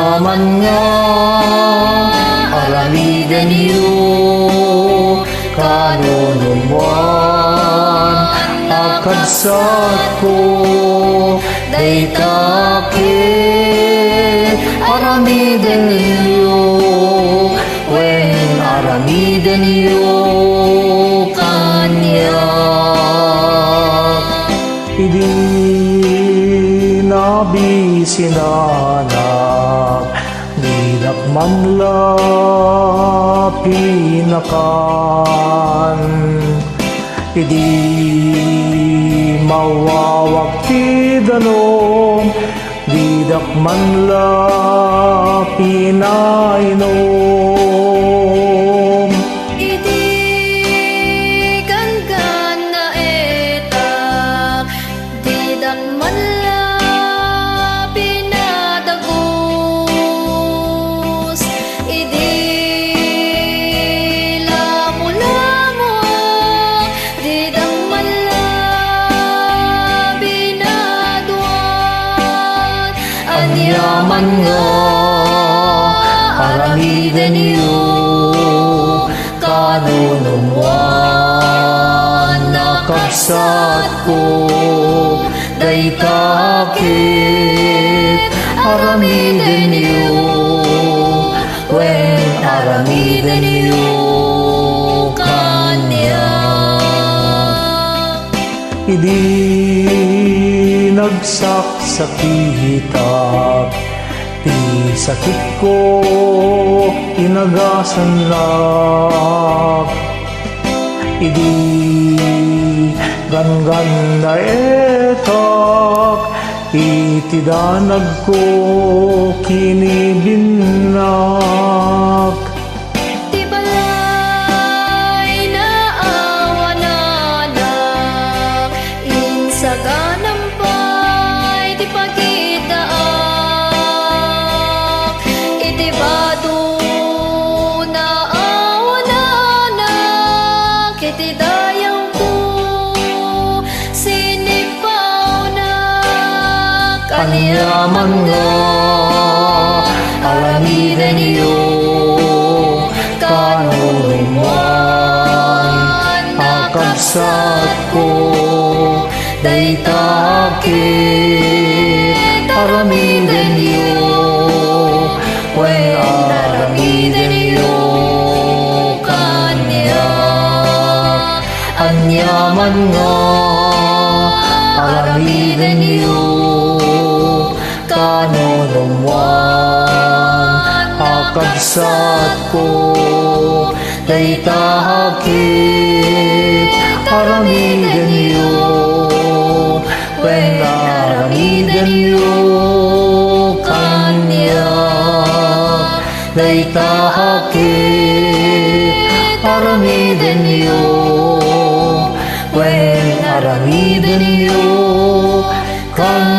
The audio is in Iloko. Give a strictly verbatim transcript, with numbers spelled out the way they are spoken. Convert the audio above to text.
Aman nga aramidenyo, kanunumwan a kabsatko, dayta ket aramidenyo, wen aramidenyo kaniak. Idi nabisinanak, didak man la pinakan. Idi mawawak ti danum, didak man la pinainom. Idi ganggannaetak, didak man la pinadagus. Idi lamulamoak, didak man la binaduan. Ania man nga aramidenyo, kanunumwan a kabsatko, dayta ket aramidenyo, wen aramidenyo kaniak. Idi nagsaksakitak, ti sakitko inagasannak. Idi ganggannaetak, iti danagko kinibinnak. Ti balay naawananak, insaganam pay ti pagidaak. Iti bado naawananak, iti dayawko sinipawnak. Ania man nga aramidenyo, kanunumwan a kabsatko, dayta ket aramidenyo, wen aramidenyo kaniak. Ania man nga aramidenyo, kanunumwan a kabsatko, dayta ket aramidenyo, wen aramidenyo kaniak. Dayta ket aramidenyo, wen aramidenyo kaniak.